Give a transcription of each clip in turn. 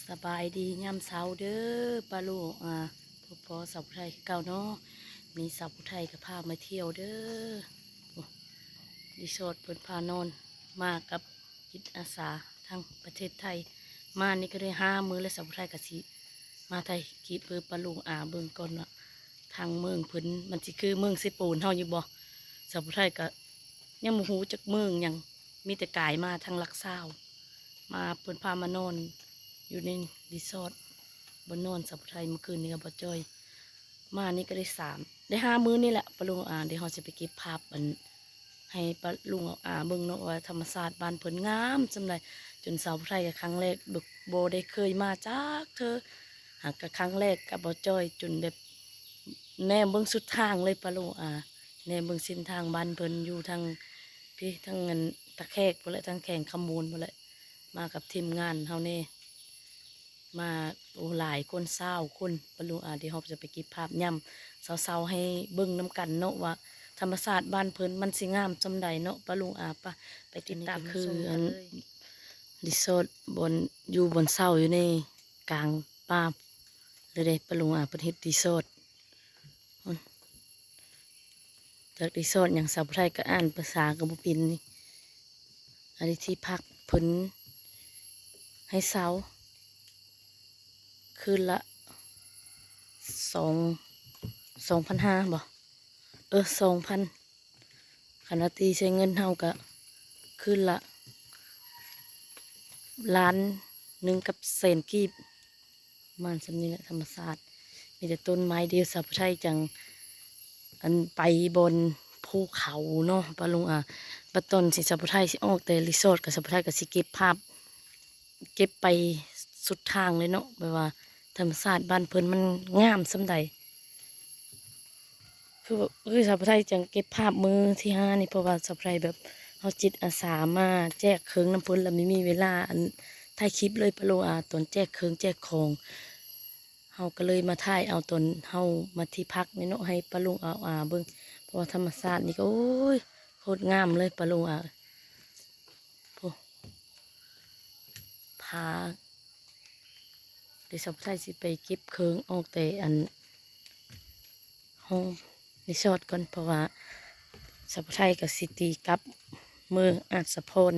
ສະບາຍດີຍາມເຊົ້າເດີປ້າລຸງອາ ພົບພໍ້ສາວຜູ້ໄທຄືເກົ່າເນາະ. ມື້ນີ້ສາວຜູ້ໄທກໍພາມາທ່ຽວເດີ. ໂອ້ ຣີສອດເພິ່ນພານອນ ມາກັບຈິດອາສາທາງປະເທດໄທ. ມານີ້ກໍໄດ້ຫ້າມື້ແລ້ວ ສາວຜູ້ໄທກໍຊິມາຖ່າຍຄລິບໃຫ້ປ້າລຸງອາເບິ່ງກ່ອນວ່າ ທາງເມືອງເພິ່ນມັນຊິຄືເມືອງເຊໂປນເຮົາຢູ່ບໍ່? ສາວຜູ້ໄທກໍຍັງບໍ່ຮູ້ຈັກເມືອງຫຍັງ ມີແຕ່ກາຍມາທາງຫຼັກຊາວ ມາ ເພິ່ນພາມານອນຢູ່ໃນຣີສອດ ບ່ອນນອນສາວຜູ້ໄທ. ມື້ຄືນນີ້ກັບບ່າວຈ້ອຍ ມານີ້ກໍໄດ້ສາມ ໄດ້ຫ້າມື້ນີ້ແຫຼະປ້າລຸງອາ. ດຽວເຮົາຊິໄປເກັບພາບອັນ ໃຫ້ປ້າລຸງອາເບິ່ງເນາະ ວ່າທຳມະຊາດບ້ານເພິ່ນງາມສ່ຳໃດ. ຈົນສາວຜູ້ໄທກໍຄັ້ງແລກ ບໍ່ ບໍ່ໄດ້ເຄີຍມາຈັກເທື່ອ ຫາກະຄັ້ງແລກກັບບ່າວຈ້ອຍ ຈົນແບບແນມເບິ່ງສຸດທາງເລີຍປ້າລຸງອາ. ແນມເບິ່ງເສັ້ນທາງບ້ານເພິ່ນຢູ່ທາງພີ້ ທາງອັນທ່າແຂກພຸ້ນແຫຼະ ທາງແຂວງຄຳມ່ວນພຸ້ນແຫຼະ. ມາກັບທີມງານເຮົາແດ່ ມາ ໂອ້ ຫຼາຍຄົນ ຊາວຄົນປ້າລຸງອາ. ດຽວເຮົາຈະໄປເກັບພາບຍາມເຊົ້າໆໃຫ້ເບິ່ງນຳກັນເນາະ ວ່າທຳມະຊາດບ້ານເພິ່ນມັນຊິງາມສ່ຳໃດເນາະປ້າລຸງອາ. ປະ ໄປຕິດຕາມຊົມກັນເລີຍ. ຣີສອດບ່ອນຢູ່ ບ່ອນເຊົ່າຢູ່ໃນກາງປ່າເລີຍເດ້ປ້າລຸງອາ. ເພິ່ນເຮັດຣີສອດ ຈັກຣີສອດຫຍັງ ສາວຜູ້ໄທກໍອ່ານພາສາກໍບໍ່ເປັນນີ້. ອັນນີ້ທີ່ພັກເພິ່ນໃຫ້ເຊົ່າຄືນລະສອງ ສອງພັນຫ້າບໍ? ເອີ ສອງພັນ. ຄັນວ່າຕີໃສ່ເງິນເຮົາກໍຄືນລະລ້ານໜຶ່ງກັບແສນກີບ. ປະມານສ່ຳນີ້ແຫຼະ ທຳມະຊາດມີແຕ່ຕົ້ນໄມ້. ດຽວສາວຜູ້ໄທຈັ່ງ ອັນ ໄປບ່ອນພູເຂົາເນາະປ້າລຸງອາ. ບັດຕອນທີ່ສາວຜູ້ໄທຊິອອກແຕ່ຣີສອດ ກໍສາວຜູ້ໄທກໍຊິເກັບພາບ ເກັບໄປສຸດທາງເລີຍເນາະ ແບບວ່າທຳມະຊາດບ້ານເພິ່ນມັນງາມສ່ຳໃດ. ຄື ຄືສາວຜູ້ໄທຈັ່ງເກັບພາບມື້ທີຫ້ານີ້ ເພາະວ່າສາວຜູ້ໄທແບບ ເຮົາຈິດອາສາມາແຈກເຄື່ອງນຳເພິ່ນ ລະມີ ມີເວລາ ອັນ ຖ່າຍຄລິບເລີຍປ້າລຸງອາ ຕອນແຈກເຄື່ອງແຈກຂອງ. ເຮົາກໍເລີຍມາຖ່າຍເອົາຕອນເຮົາມາທີ່ພັກນີ້ເນາະ ໃຫ້ປ້າລຸງອາເບິ່ງ ເພາະວ່າທຳມະຊາດນີ້ກໍ ໂອ້ຍ ໂຄດງາມເລີຍປ້າລຸງອາ. ໂອ້ ຜາ ດຽວສາວຜູ້ໄທຊິໄປເກັບເຄື່ອງອອກແຕ່ອັນ ຫ້ອງຣີສອດກ່ອນ ເພາະວ່າສາວຜູ້ໄທກໍຊິຕີກັບເມືອງອາດສະພອນ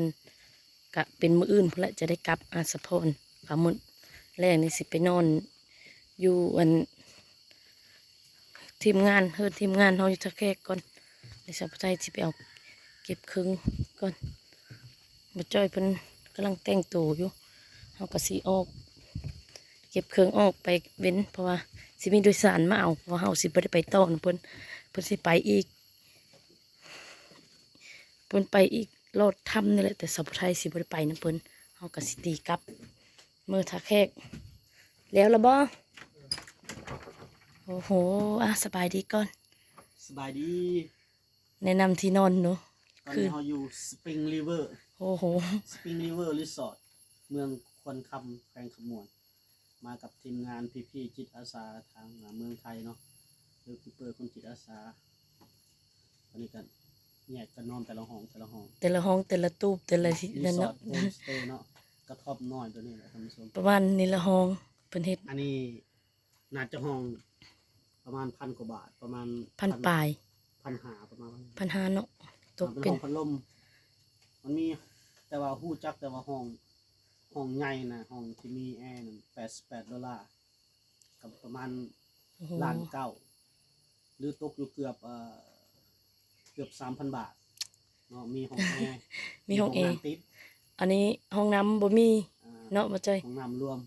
ກະເປັນມື້ອື່ນພຸ້ນແຫຼະຈະໄດ້ກັບອາດສະພອນ. ກະມື້ແລງນີ້ຊິໄປນອນຢູ່ອັນ ທີມງານ ເຮືອນທີມງານເຮົາຢູ່ທ່າແຂກກ່ອນ. ດຽວສາວຜູ້ໄທຊິໄປເອົາເກັບເຄື່ອງກ່ອນ. ບ່າວຈ້ອຍເພິ່ນກຳລັງແຕ່ງໂຕຢູ່. ເຮົາກໍຊິອອກ ເກັບເຄື່ອງອອກໄປເວັນ ເພາະວ່າຊິມີໂດຍສານມາເອົາ ເພາະວ່າເຮົາຊິບໍ່ໄດ້ໄປຕໍ່ນຳເພິ່ນ ເພິ່ນຊິໄປອີກ ເພິ່ນໄປອີກລອດຖ້ຳນີ້ແຫຼະ ແຕ່ສາວຜູ້ໄທຊິບໍ່ໄດ້ໄປນຳເພິ່ນ. ເຮົາກໍຊິຕີກັບເມືອທ່າແຂກ. ແລ້ວລະບໍ່? ໂອ້ໂຫ ອ່ະ ສະບາຍດີກ່ອນ. ສະບາຍດີ. ແນະນຳທີ່ນອນເນາະ. ຕອນນີ້ເຮົາຢູ່ Spring River. ໂອ້ໂຫ Spring River Resort ເມືອງຄວນຄຳ ແຂວງຄຳມ່ວນ. ມາກັບທີມງານພີ່ໆຈິດອາສາທາງເມືອງໄທເນາະ ເດີຄີເປີຄົນຈິດອາສາ. ອັນນີ້ກໍແຍກກັນນອນແຕ່ລະຫ້ອງ ແຕ່ລະຫ້ອງ ແຕ່ລະຫ້ອງ ແຕ່ລະຕູບ ແຕ່ລະ ຣີ ນັ້ນເນາະ ຣີສອດໂຮມສະເຕເນາະ ກະທ່ອມນ້ອຍຕົວນີ້ແຫຼະທ່ານຜູ້ຊົມ. ປະມານນີ້ລະຫ້ອງເພິ່ນເຮັດ ອັນນີ້ໜ້າຈະຫ້ອງປະມານພັນກວ່າບາດ ປະມານພັນປາຍ ພັນຫ້າ ປະມານພັນຫ້າເນາະ. ຕົກເປັນ ເປັນຫ້ອງພັດລົມ ມັນມີ ແຕ່ວ່າຮູ້ຈັກແຕ່ວ່າຫ້ອງ ຫ້ອງໃຫຍ່ນະ ຫ້ອງທີ່ມີແອນັ້ນ ແປດສິບແປດໂດລາ ກໍປະມານ ໂອ້ໂຫ ລ້ານເກົ້າ ຫຼືຕົກຢູ່ເກືອບ ເອີ ເກືອບສາມພັນບາດເນາະ. ມີຫ້ອງແອ ມີຫ້ອງແອ ມີຫ້ອງນ້ຳຕິດ. ອັນນີ້ຫ້ອງນ້ຳບໍ່ມີ ອ່າ ເນາະ ບໍ່ຈ່ອຍ ຫ້ອງນ້ຳລວມ.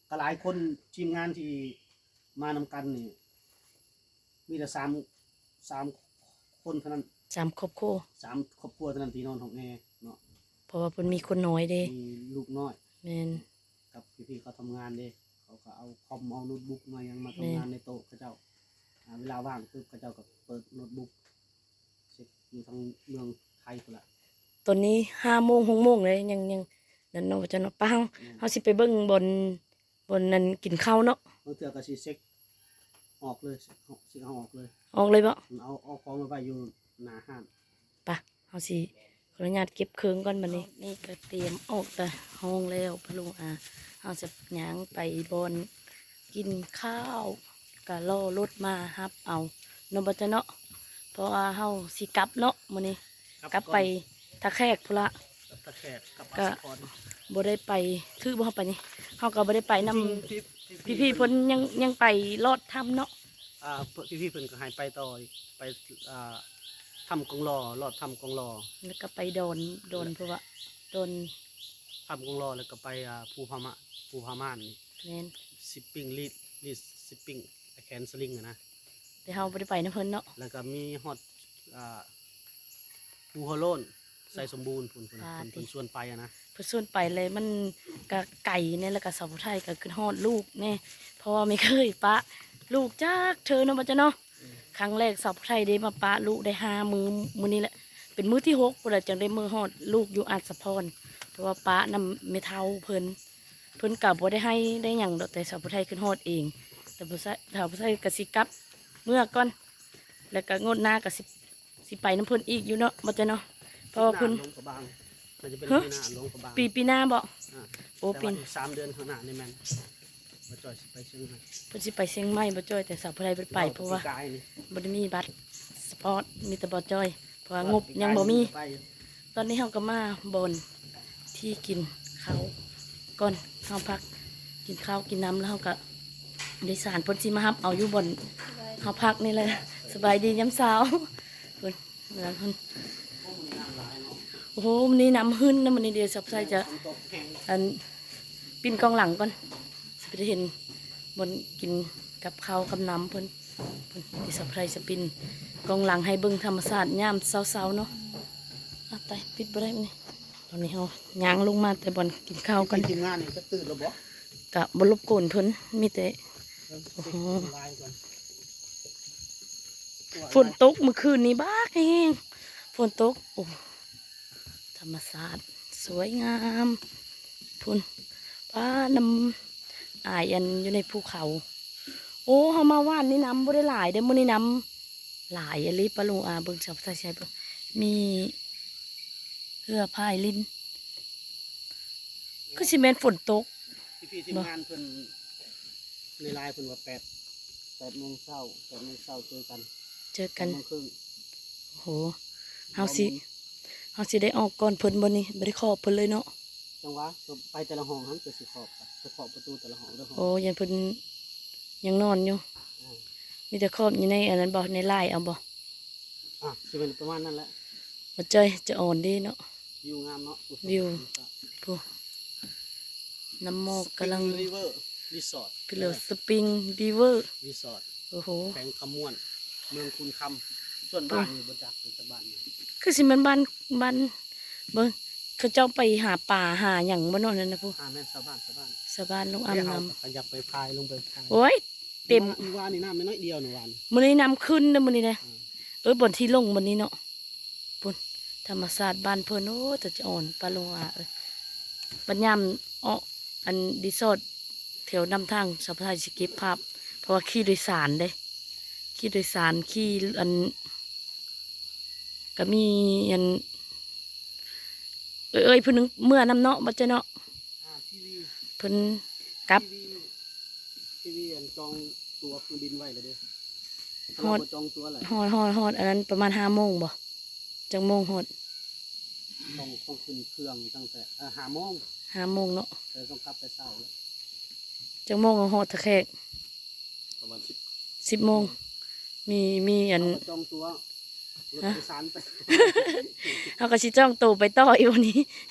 ກໍຫຼາຍຄົນ ທີມງານທີ່ມານຳກັນນີ້ ມີແຕ່ສາມ ສາມຄົນເທົ່ານັ້ນ ສາມຄອບຄົວ ສາມຄອບຄົວເທົ່ານັ້ນທີ່ນອນຫ້ອງແອເນາະ ເພາະວ່າເພິ່ນມີຄົນນ້ອຍເດ້ ມີລູກນ້ອຍ. ແມ່ນ ກັບພີ່ໆເຂົາທຳງານເດ້ ເຂົາກໍເອົາຄອມ ເອົາໂນ້ດບຸກມາຫຍັງມາ ແມ່ນ ທຳງານໃນໂຕະເຂົາເຈົ້າ. ອ່າ ເວລາວ່າງປຶບ ເຂົາເຈົ້າກໍເປີດໂນ້ດບຸກເຊັກຢູ່ທາງເມືອງໄທພຸ້ນລະ. ຕອນນີ້ຫ້າໂມງ ຫົກໂມງເລີຍ ຍັງ ຍັງນັ້ນເນາະ ວ່າຊັ້ນເນາະ. ໄປ ເຮົາ ແມ່ນ ເຮົາຊິໄປເບິ່ງບ່ອນ ບ່ອນນັ້ນກິນເຂົ້າເນາະ. ບາງເທື່ອກໍຊິເຊັກອອກເລີຍ ເຊັກເອົາອອກເລີຍ ອອກເລີຍບໍ? ອືມ ເອົາ ເອົາຂອງໄປໄວ້ຢູ່ໜ້າຮ້ານ. ປະ ເຮົາຊິ ຂໍອະນຸຍາດເກັບເຄື່ອງກ່ອນບັດນີ້. ນີ້ກໍຕຽມອອກແຕ່ຫ້ອງແລ້ວ ປ້າລຸງອາ. ເຮົາຈະຍ່າງໄປບ່ອນກິນຂ້າວ ກໍລໍລົດມາຮັບເອົາເນາະ ບໍ່ເຈົ້າເນາະ. ເພາະວ່າເຮົາຊິກັບເນາະມື້ນີ້ ກັບ ກັບໄປ ກ່ອນ ທ່າແຂກພຸ້ນລະ. ກັບທ່າແຂກ ກັບ ກໍ ອັດສະພອນ ບໍ່ໄດ້ໄປ ຖືກບໍ່ ເຮົາໄປນີ້ ເຮົາກໍບໍ່ໄດ້ໄປນຳ ທີ່ ທີ່ ທີ່ ພີ່ໆ ເພິ່ນ ເພິ່ນຍັງ ຍັງໄປລອດຖ້ຳເນາະ. ອ່າ ພີ່ໆ ເພິ່ນກໍໃຫ້ໄປຕໍ່ອີກ ໄປ ອ່າ ຖ້ຳກອງຫຼໍ່ ລອດຖ້ຳກອງຫຼໍ່ ແລ້ວກໍໄປດອນ ດອນ ເພາະວ່າດອນ ຖ້ຳກອງຫຼໍ່ ແລ້ວກໍໄປ ອ່າ ພູຜາມາ ພູຜາມ່ານນີ້. ແມ່ນ ຊິບປິງ ລີດ ລີດຊິບປິງ ແຄນສະລິງຫັ້ນນະ. ແຕ່ເຮົາບໍ່ໄດ້ໄປນຳເພິ່ນເນາະ. ແລ້ວກໍມີຮອດ ອ່າ ພູຫົວໂລ້ນ ໄຊສົມບູນພຸ້ນ ເພິ່ນ ອ່າ ເພິ່ນ ເພິ່ນຊວນໄປຫັ້ນນະ. ເພິ່ນຊວນໄປແລ້ວມັນກະໄກແດ່ ແລ້ວກະສາວຜູ້ໄທກະຄຶດຮອດລູກແດ່ ເພາະວ່າບໍ່ເຄີຍປະລູກຈັກເທື່ອເນາະ ບໍ່ເຈົ້າເນາະ. ອືມ ຄັ້ງແລກສາວຜູ້ໄທໄດ້ມາປະລູກໄດ້ຫ້າມື້ ມື້ນີ້ແຫຼະ ເປັນມື້ທີຫົກພຸ້ນລະ ຈັ່ງໄດ້ມາຮອດລູກຢູ່ອັດສະພອນ ເພາະວ່າປະນຳແມ່ເຖົ້າເພິ່ນ ເພິ່ນກະບໍ່ໄດ້ໃຫ້ໄດ້ຫຍັງດອກ ແຕ່ສາວຜູ້ໄທຄຶດຮອດເອງ. ແຕ່ຜູ້ຊາຍ ສາວຜູ້ໄທກະຊິກັບເມືອກ່ອນ ແລ້ວກະງວດໜ້າກະຊິ ຊິໄປນຳເພິ່ນອີກຢູ່ເນາະ ບໍ່ເຈົ້າເນາະ. ເພາະວ່າເພິ່ນ ປີໜ້າຫຼວງພະບາງ ໜ້າຈະເປັນ ຮະ? ປີໜ້າບໍ? ອ່າ ໂອ້ ແຕ່ວ່າອີກສາມເດືອນຂ້າງໜ້ານີ້ແມ່ນ ບໍ່ຈ້ອຍຊິໄປຊຽງໃໝ່ ເພິ່ນຊິໄປຊຽງໃໝ່ ບໍ່ຈ້ອຍ. ແຕ່ສາວຜູ້ໄທບໍ່ໄດ້ໄປ ເວົ້າແຕ່ ເພາະວ່າ ປີກາຍນີ້ ບໍ່ໄດ້ມີບັດສະປອດ ມີແຕ່ບໍ່ຈ້ອຍ ເພາະວ່າງົບຍັງບໍ່ມີ. ຕອນນີ້ເຮົາກໍມາບ່ອນທີ່ກິນເຂົ້າກ່ອນ ເຮົາພັກກິນເຂົ້າກິນນ້ຳ ແລ້ວເຮົາກໍໂດຍສານ ເພິ່ນຊິມາຮັບເອົາຢູ່ບ່ອນເຮົາພັກນີ້ແຫຼະ. ສະບາຍດີຍາມເຊົ້າ ເພິ່ນ ເຮືອນເພິ່ນ. ໂອ້ໂຫ ມື້ນີ້ນ້ຳຂຶ້ນນະ ມື້ນີ້. ດຽວສັບໄຊຈະ ອັນ ປິ່ນກ້ອງຫຼັງກ່ອນ ຊິໄປເຫັນບ່ອນກິນກັບເຂົ້າກັບນ້ຳເພິ່ນ ເພິ່ນ ດຽວສັບໄຊຈະປິ່ນກ້ອງຫຼັງໃຫ້ເບິ່ງທຳມະຊາດຍາມເຊົ້າໆເນາະ. ອາ ຕາຍ ປິດບໍ່ໄດ້ມື້ນີ້. ຕອນນີ້ເຮົາຍ່າງລົງມາແຕ່ບ່ອນກິນເຂົ້າກັນ ທີມງານນີ້ຈະຕື່ນແລ້ວບໍ່? ກະບໍ່ລົບກວນເພິ່ນ ມີແຕ່ ເອີ ໂອ້ໂຫ ຝົນຕົກມື້ຄືນນີ້ບັກແຮງ ຝົນຕົກ. ໂອ້ ທຳມະຊາດສວຍງາມພຸ້ນ ປ້າ ນ້ຳອາຍອັນຢູ່ໃນພູເຂົາ. ໂອ້ ເຮົາມາວານນີ້ນ້ຳບໍ່ໄດ້ຫຼາຍເດ້ ມື້ນີ້ນ້ຳຫຼາຍອີ່ຫຼີ ປ້າລຸງອາ. ເບິ່ງ ສາວຜູ້ໄທໃສ່ເບິ່ງ ມີເຮືອພາຍລິນ ຄືຊິແມ່ນຝົນຕົກ. ພີ່ໆ ທີມງານເພິ່ນ ໃນລາຍເພິ່ນວ່າແປດ ແປດໂມງເຊົ້າ ແປດໂມງເຊົ້າເຈີກັນ ເຈີກັນ ແປດໂມງເຄິ່ງ. ໂອ້ໂຫ ເຮົາຊິ ເຮົາຊິໄດ້ອອກກ່ອນເພິ່ນບໍ່ນີ້ ບໍ່ໄດ້ຂອບເພິ່ນເລີຍເນາະ. ຈັ່ງຫວະ ໄປແຕ່ລະຫ້ອງຫັ້ນ ເພື່ອຊິຂອບ ໄປຂອບປະຕູແຕ່ລະຫ້ອງເດີ. ໂອ້ ຢ້ານເພິ່ນຍັງນອນຢູ່. ອືມ ມີແຕ່ຂອບຢູ່ໃນອັນນັ້ນບໍ່ ໃນລາຍເອົາບໍ່? ອ່ະ ຊິເປັນປະມານນັ້ນແຫຼະ. ບໍ່ຈ້ອຍຈະອ່ອນເດ້ເນາະ. ວິວງາມເນາະ ວິວ ຜູ້ ນ້ຳໝອກກຳລັງ Spring River Resort ຄື Spring River Resort ໂອ້ໂຫ ແຂວງຄຳມ່ວນ ເມືອງຄູນຄຳ. ສ່ວນບ້ານນີ້ບໍ່ຈັກເປັນຊາວບ້ານຫຍັງ ຄືຊິແມ່ນບ້ານ ບ້ານ ເບິ່ງ ເຂົາເຈົ້າໄປຫາປາຫາຫຍັງບໍ່ເນາະນັ້ນນະ. ຜູ້ ອ່າ ແມ່ນຊາວບ້ານ ຊາວບ້ານ ຊາວບ້ານລົງອາບນ້ຳ. ເຮົາກໍຢາກໄປພາຍ ລົງໄປພາຍ. ໂອ້ຍ ເຕັມ ມື້ວານນີ້ນ້ຳນ້ອຍໆດຽວນີ້ວານ. ມື້ນີ້ນ້ຳຂຶ້ນເດີມື້ນີ້ເດ້. ອືມ ເອີ ບ່ອນທີ່ລົງມື້ນີ້ເນາະ. ພຸ້ນ ທຳມະຊາດບ້ານເພິ່ນ ໂອ້ ຕາຈະອ່ອນ ປ້າລຸງອາເອີຍ. ບັດຍາມເອາະ ອັນ ຣີສອດແຖວນຳທາງ ສາວໄທຊິເກັບພາບ ເພາະວ່າຂີ່ໂດຍສານເດ້ ຂີ່ໂດຍສານ ຂີ່ ອັນ ກໍມີ ອັນ ເອີຍໆ ຜູ້ໜຶ່ງເມືອນຳເນາະ ບໍ່ເຈົ້າເນາະ. ອ່າ ທີວີ ເພິ່ນກັບ ທີວີ ທີວີ ອັນ ຈອງຕົ໋ວເຄື່ອງບິນໄວ້ແລ້ວເດ້. ຮອດ ເຮົາບໍ່ຈອງຕົ໋ວແລ້ວ ຮອດ ຮອດ ຮອດ ອັນນັ້ນປະມານຫ້າໂມງບໍ່? ຈັກໂມງຮອດ? ຕ້ອງ ຕ້ອງຂຶ້ນເຄື່ອງຕັ້ງແຕ່ ເອີ ຫ້າໂມງ ຫ້າໂມງເນາະ. ແຕ່ຕ້ອງກັບແຕ່ເຊົ້າແລ້ວ. ຈັກໂມງເຮົາຮອດທ່າແຂກ? ປະມານສິບ ສິບໂມງ. ມີ ມີອັນ ເຮົາກໍຈອງຕົ໋ວ ຮະ? ລົດໂດຍສານໄປ ເຮົາກໍຊິຈອງໂຕໄປຕໍ່ອີກມື້ນີ້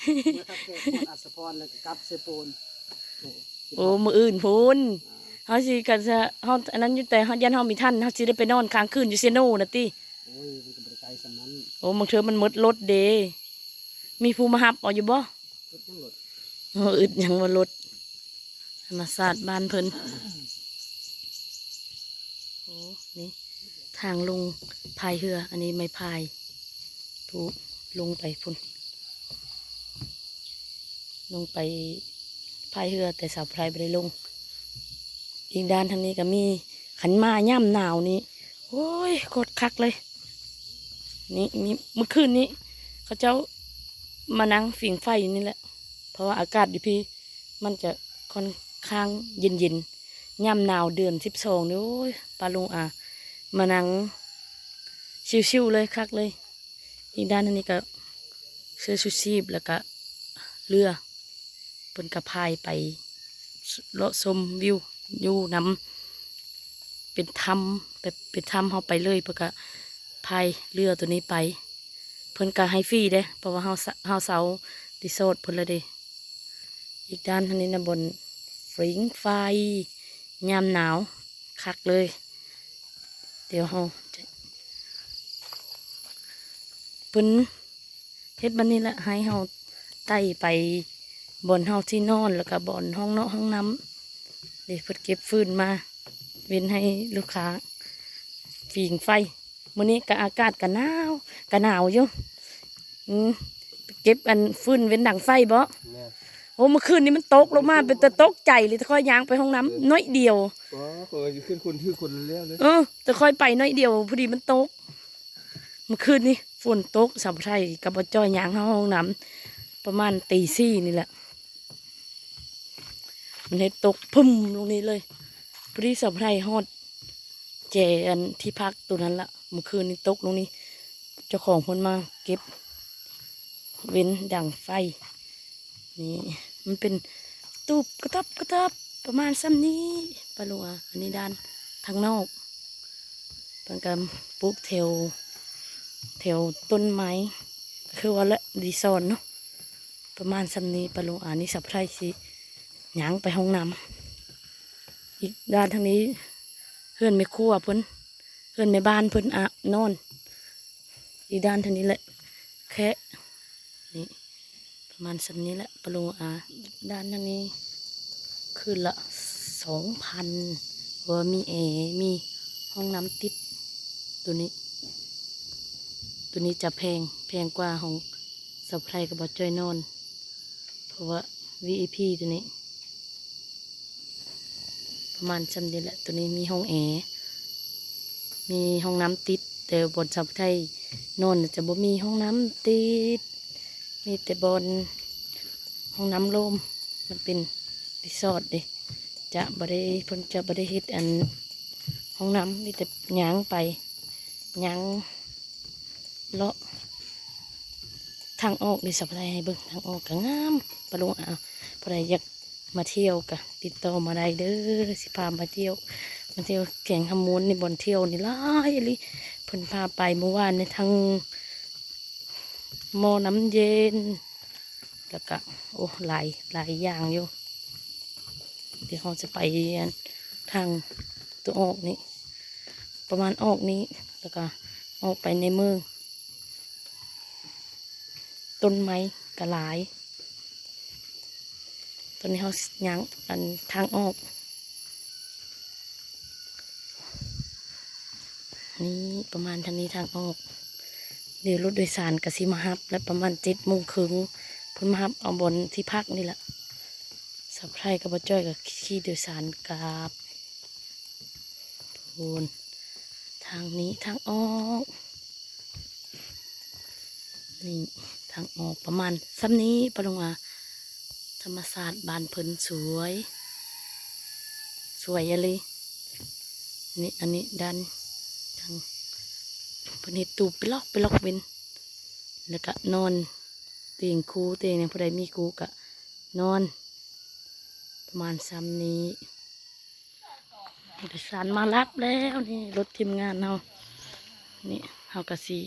ເມືອທ່າແຂກ ຮອດອັດສະພອນ ແລ້ວກໍກັບເຊໂປນ. ໂອ້ ມື້ອື່ນພຸ້ນ ອ່າ ເຮົາຊິກັນຊະ ເຮົາອັນນັ້ນຢູ່ ແຕ່ເຮົາ ຢ້ານເຮົາມີທັນ ເຮົາຊິໄດ້ໄປນອນຄ້າງຄືນຢູ່ເຊໂນນະຕິ. ໂອ້ຍ ມັນກໍບໍ່ໄດ້ໄກສ່ຳນັ້ນ. ໂອ້ ບາງເທື່ອມັນໝົດລົດເດ້ ມີຜູ້ມາຮັບເອົາຢູ່ບໍ່? ອຶດຫຍັງລົດ? ໂອ້ ອຶດຫຍັງວ່າລົດ ທຳມະຊາດບ້ານເພິ່ນ. ໂອ້ ນີ້ທາງລົງພາຍເຮືອ ອັນນີ້ໄມ້ພາຍ ຜູ້ລົງໄປພຸ້ນ ລົງໄປພາຍເຮືອ ແຕ່ສາວພາຍບໍ່ໄດ້ລົງ. ອີກດ້ານທາງນີ້ກໍມີ ຄັນມາຍາມໜາວນີ້ ໂອ້ຍ ໂຄດຄັກເລີຍ. ນີ້ມີ ມື້ຄືນນີ້ເຂົາເຈົ້າ ມານັ່ງຜິງໄຟຢູ່ນີ້ແຫຼະ ເພາະວ່າອາກາດຢູ່ພີ້ມັນຈະຄ່ອນຂ້າງເຢັນໆ. ຍາມໜາວເດືອນສິບສອງນີ້ ໂອ້ຍ ປ້າລຸງອາ ມານັ່ງຊິວໆເລີຍ ຄັກເລີຍ. ອີກດ້ານທາງນີ້ກໍເສື້ອຊູຊີບ ແລ້ວກໍເຮືອ ເພິ່ນກໍພາຍໄປເລາະຊົມວິວຢູ່ນຳ ເປັນຖ້ຳ ແບບເປັນຖ້ຳເຮົາໄປເລີຍ ເພິ່ນກໍພາຍເຮືອໂຕນີ້ໄປ. ເພິ່ນກໍໃຫ້ຟຣີເດ້ ເພາະວ່າເຮົາ ເຮົາເຊົ່າຣີສອດເພິ່ນແລ້ວເດ້. ອີກດ້ານທາງນີ້ນະ ບ່ອນຜິງໄຟ ຍາມໜາວ ຄັກເລີຍ. ດຽວເຮົາຈະ ເພິ່ນເຮັດບາດນີ້ລະ ໃຫ້ເຮົາໄຕ່ໄປບ່ອນເຮົາທີ່ນອນ ແລ້ວກະບ່ອນຫ້ອງເນາະຫ້ອງນ້ຳເດ້. ເພິ່ນເກັບຟືນມາເວັນໃຫ້ລູກຄ້າຜິງໄຟ. ມື້ນີ້ກະອາກາດກະໜາວ ກະໜາວຢູ່. ອືມ ເກັບອັນຟືນເວັນດັງໄຟບໍ? ແມ່ນ. ໂອ້ ມື້ຄືນນີ້ມັນຕົກລົງມາ ເປັນຕາຕົກໃຈເລີຍ ແຕ່ຂ້ອຍຍ່າງໄປຫ້ອງນ້ຳໜ້ອຍດຽວ. ອໍ ຂ້ອຍກໍຄືຄົນຖືກຄົນແລ້ວເລີຍ. ເອີ ແຕ່ຂ້ອຍໄປໜ້ອຍດຽວ ພໍດີມັນຕົກ. ມື້ຄືນນີ້ຝົນຕົກ ສາວໄພກັບບ່າວຈ້ອຍຍ່າງເຂົ້າຫ້ອງນ້ຳປະມານຕີສີ່ນີ້ແຫຼະ ມັນເຮັດຕົກພຶ້ມລົງນີ້ເລີຍ. ພໍດີສາວໄພຮອດແຈອັນທີ່ພັກໂຕນັ້ນລະ ມື້ຄືນນີ້ຕົກລົງນີ້ ເຈົ້າຂອງເພິ່ນມາເກັບເວັນດັງໄຟ. ນີ້ມັນເປັນຕູບກະຕັບກະຕັບປະມານຊ່ຳນີ້ ປາລຸງອາ. ອັນນີ້ດ້ານທາງນອກ ເພິ່ນກະປູກແຖວ ແຖວຕົ້ນໄມ້ ຄືວ່າລະ ຣີສອດເນາະ ປະມານຊ່ຳນີ້ ປາລຸງອາ. ນີ້ສາວໄພຊິຍ່າງໄປຫ້ອງນ້ຳ. ອີກດ້ານທາງນີ້ເຮືອນແມ່ຄົວເພິ່ນ ເຮືອນແມ່ບ້ານເພິ່ນອາບນອນ. ອີກດ້ານທາງນີ້ແຫຼະ ແຄະ ນີ້ ປະມານຊ່ຳນີ້ແຫຼະ ປາລຸງອາ. ດ້ານທາງນີ້ຄືນລະສອງພັນ ເພາະວ່າມີແອ ມີຫ້ອງນ້ຳຕິດ. ໂຕນີ້ ໂຕນີ້ຈະແພງ ແພງກວ່າຂອງສາວໄພກັບບ່າວຈ້ອຍນອນ ເພາະວ່າ ວີໄອພີ ໂຕນີ້ ປະມານຊ່ຳນີ້ແຫຼະ. ໂຕນີ້ມີຫ້ອງແອ ມີຫ້ອງນ້ຳຕິດ ແຕ່ບ່ອນສາວໄພນອນຈະບໍ່ມີຫ້ອງນ້ຳຕິດ ມີແຕ່ບ່ອນຫ້ອງນ້ຳໂລມ. ມັນເປັນຣີສອດເດ້ ຈະບໍ່ໄດ້ ເພິ່ນຈະບໍ່ໄດ້ເຮັດອັນຫ້ອງນ້ຳ ມີແຕ່ຍ່າງໄປ ຍ່າງ ເລາະທາງອອກເດ້ ສາວໄພໃຫ້ເບິ່ງ ທາງອອກກະງາມ ປາລຸງອາ. ຜູ້ໃດຢາກມາທ່ຽວກະຕິດຕໍ່ມາໄດ້ເດີ ຊິພາມາທ່ຽວ ມາທ່ຽວແຂວງຄຳມ່ວນນີ້ ບ່ອນທ່ຽວນີ້ຫຼາຍອີ່ຫຼີ. ເພິ່ນພາໄປມື້ວານນີ້ ທັງໝໍ້ນ້ຳເຢັນ ແລ້ວກະ ໂອ້ ຫຼາຍ ຫຼາຍຢ່າງຢູ່. ດຽວເຮົາຈະໄປທາງຕົວອອກນີ້ ປະມານອອກນີ້ ແລ້ວກະອອກໄປໃນເມືອງ ຕົ້ນໄມ້ກະຫຼາຍ. ຕອນນີ້ເຮົາຍ່າງອັນທາງອອກ ນີ້ປະມານທາງນີ້ທາງອອກ. ດຽວລົດໂດຍສານກະຊິມາຮັບແລ້ວ ປະມານເຈັດໂມງເຄິ່ງ ເພິ່ນມາຮັບເອົາບ່ອນທີ່ພັກນີ້ລະ. ສາວໄພກັບບ່າວຈ້ອຍກະຂີ່ໂດຍສານກັບ ພຸ້ນ ທາງນີ້ທາງອອກ. ນີ້ທາງອອກປະມານຊ່ຳນີ້ ປາລຸງອາ. ທຳມະຊາດບ້ານເພິ່ນສວຍ ສວຍອີ່ຫຼີ. ນີ້ ອັນນີ້ດ້ານທາງ ເພິ່ນເຮັດຕູບເປັນລັອກເປັນລັອກເວັນ ແລ້ວກະນອນ ຕຽງຄູ່ຕຽງຫຍັງ ຜູ້ໃດມີຄູ່ກະນອນ ປະມານຊ່ຳນີ້. ໂດຍສານມາຮັບແລ້ວ ນີ້ລົດທີມງານເຮົາ. ນີ້ເຮົາກະຊິ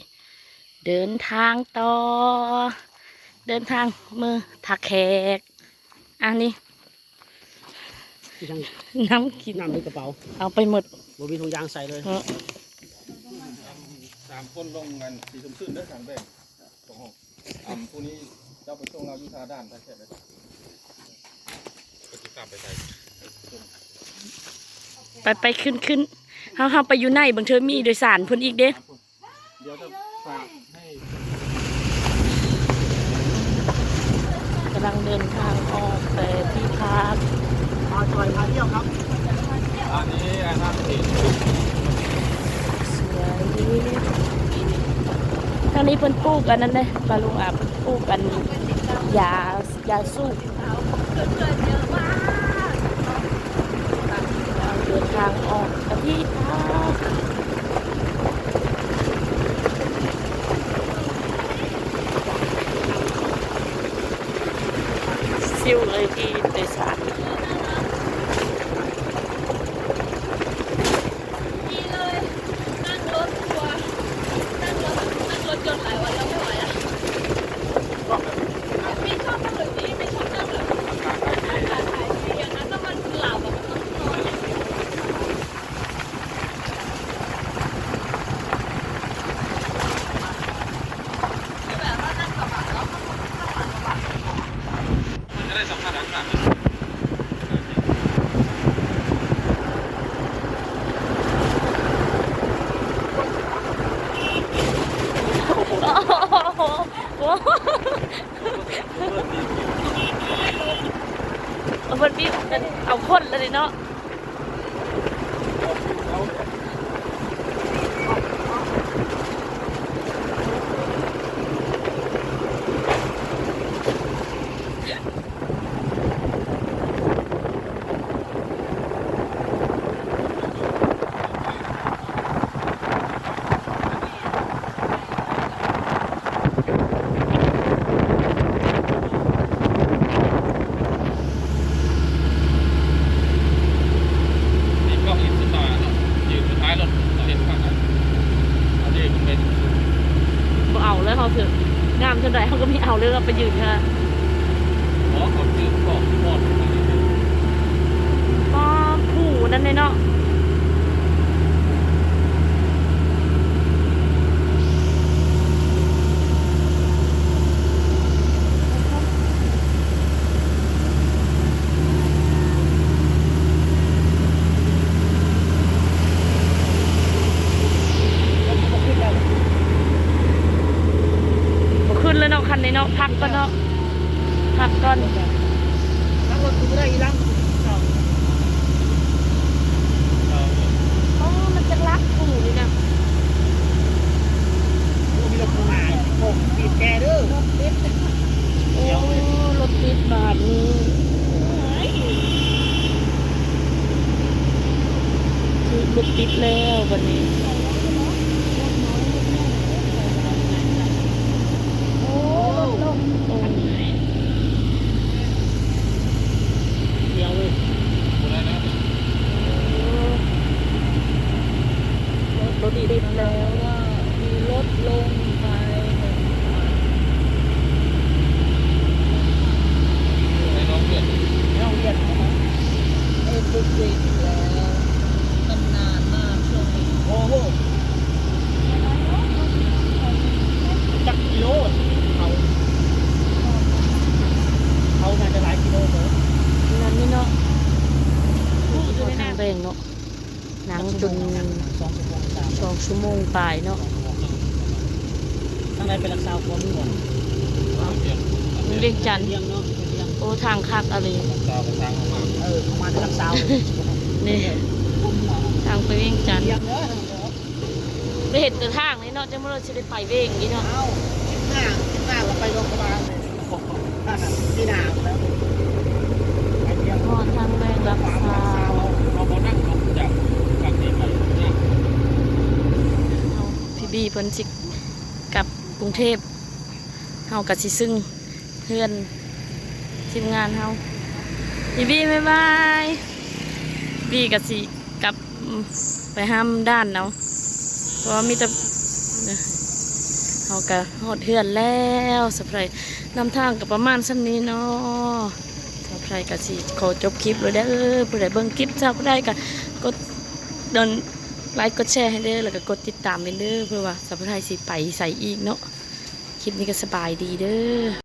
ເດີນທາງຕໍ່ ເດີນທາງເມືອທ່າແຂກ. ອັນນີ້ ຍັງ ນ້ຳກິນ ນ້ຳໃນກະເປົາ ເອົາໄປໝົດ ບໍ່ມີຖົງຢາງໃສ່ເລີຍ. ເອີ ສາມຄົນລົງອັນສີຊົມຊື່ນເດີ ສາມແບ່ງສອງຫ້ອງ. ອັນຜູ້ນີ້ເຈົ້າໄປສົ່ງລາວຢູ່ທ່າດ່ານທ່າແຂກເດີ ໄປ ໄປຂຶ້ນ ຂຶ້ນ ເຮົາ ເຮົາໄປຢູ່ໃນ ບາງເທື່ອມີໂດຍສານເພິ່ນອີກເດ້. ດຽວຈະຝາກໃຫ້ ກຳລັງເດີນທາງອອກໄປທີ່ພັກ ມາຈອຍພາທ່ຽວຄັບ. ອັນນີ້ອັນນັ້ນເອງ ສວຍ ທາງນີ້ເພິ່ນປູກອັນນັ້ນເດ້ ປາລຸງອາ ເພິ່ນປູກອັນຢາ ຢາສູບ. ເດີນທາງອອກອາທິດ ຊິວເລີຍທີ່ໂດຍສານ. ດີເລີຍ ນັ່ງລົດທົວ ນັ່ງລົດ ນັ່ງລົດຍົນຫຼາຍວັນແລ້ວ ໄມ່ໄຫວລະ. ມີຊອບນັ່ງແບບນີ້ ມີຊອບນັ່ງແບບອາກາດຖ່າຍເສຍ ອາກາດຖ່າຍເສຍ ອັນນັ້ນມັນຫຼາວແບບນອນ. ໂອ້ໂຫ ໂອ້ໂຫ ເພິ່ນບີບເອົາຄົນລະເດເນາະ. ມີກ້ອງອີກຂຶ້ນມາເນາະ ຢືນຢູ່ທ້າຍລົດ ເຮົາເຫັນຄັກນະ ອັນນີ້ມັນເປັນ ບໍ່ເອົາແລ້ວ ເຮົາຖືກງາມສ່ຳໃດເຮົາກໍມີເອົາເລີຍ ເຮົາໄປຢືນເທື່ອ. ອໍ ເຂົາຈື່ຂອງໝົດ ອໍ ຜູ້ນັ້ນເດເນາະ. ບໍ່ຂຶ້ນແລ້ວເນາະ ຄັນນີ້ເນາະ ພັກກ່ອນເນາະ ພັກກ່ອນ. ນັ່ງລົດຄືບໍ່ໄດ້ອີ່ຫຼັງ. ອໍ ມັນຈັກລັກຜູ້ນີ້ນະ. ໂອ້ ມີລົດມາ ໂອ້ ບີບແກເດີ ລົດຕິດ. ໂອ້ ລົດຕິດບາດນີ້ ຖືກລົດຕິດແລ້ວບາດນີ້. ໂອ້ ລົດລົງ ໂອ້ ດຽວເວີຍ ບໍ່ໄດ້ແລ້ວ. ໂອ້ ລົດຕິດແລ້ວ ມີລົດລົງໄປ ໄປໂຮງຮຽນ ໄປໂຮງຮຽນເນາະ ເອີ ເປັນເດັກແລ້ວ ນານມາກຊ່ວງນີ້. ໂອ້ໂຫ ຈັກກິໂລ ເຂົາ ເຂົາໜ້າຈະຫຼາຍກິໂລເຕີບ ນັ້ນນີ້ເນາະ. ໂອ້ ທາງແບງເນາະ ນັ່ງຈົນສອງຊົ່ວໂມງປາຍເນາະ. ທາງໃດໄປຫຼັກຊາວກວ່າມື້ກ່ອນ ວຽງຈັນ. ໂອ້ ທາງຄັກອີ່ຫຼີ ເອີ ເຂົ້າມາແຕ່ຫຼັກຊາວ ນີ້ ທາງໄປວຽງຈັນ ໄດ້ເຫັນແຕ່ທາງນີ້ເນາະ ຈັ່ງບໍ່ຮູ້ຊິໄດ້ໄປເວງອີກເນາະ. ເອົ້າ ທາງ ທາງລະໄປໂລງພະບານ ຮອດທາງແບງຫຼັກຊາວ ເຮົາ ພີ່ບີເພິ່ນຊິກັບກຸງເທບ ເຮົາກະຊິຊຶ້ງເຮືອນທີມງານເຮົາ. ບີບີ ບາຍບາຍ. ບີກະຊິກັບໄປຫ້າມດ່ານເອົາ ເພາະວ່າມີແຕ່ ເຮົາກະຮອດເຮືອນແລ້ວ. ສະໄພຣນຳທາງກະປະມານສ່ຳນີ້ເນາະ. ສະໄພຣກະຊິຂໍຈົບຄລິບແລ້ວເດີ. ຜູ້ໃດເບິ່ງຄລິບສະໄພຣກະກົດ ກົດໄລກົດແຊໃຫ້ເດີ ແລ້ວກະກົດຕິດຕາມເດີ ເພື່ອວ່າສະໄພຣຊິໄປໃສອີກເນາະ. ຄລິບນີ້ກະສະບາຍດີເດີ.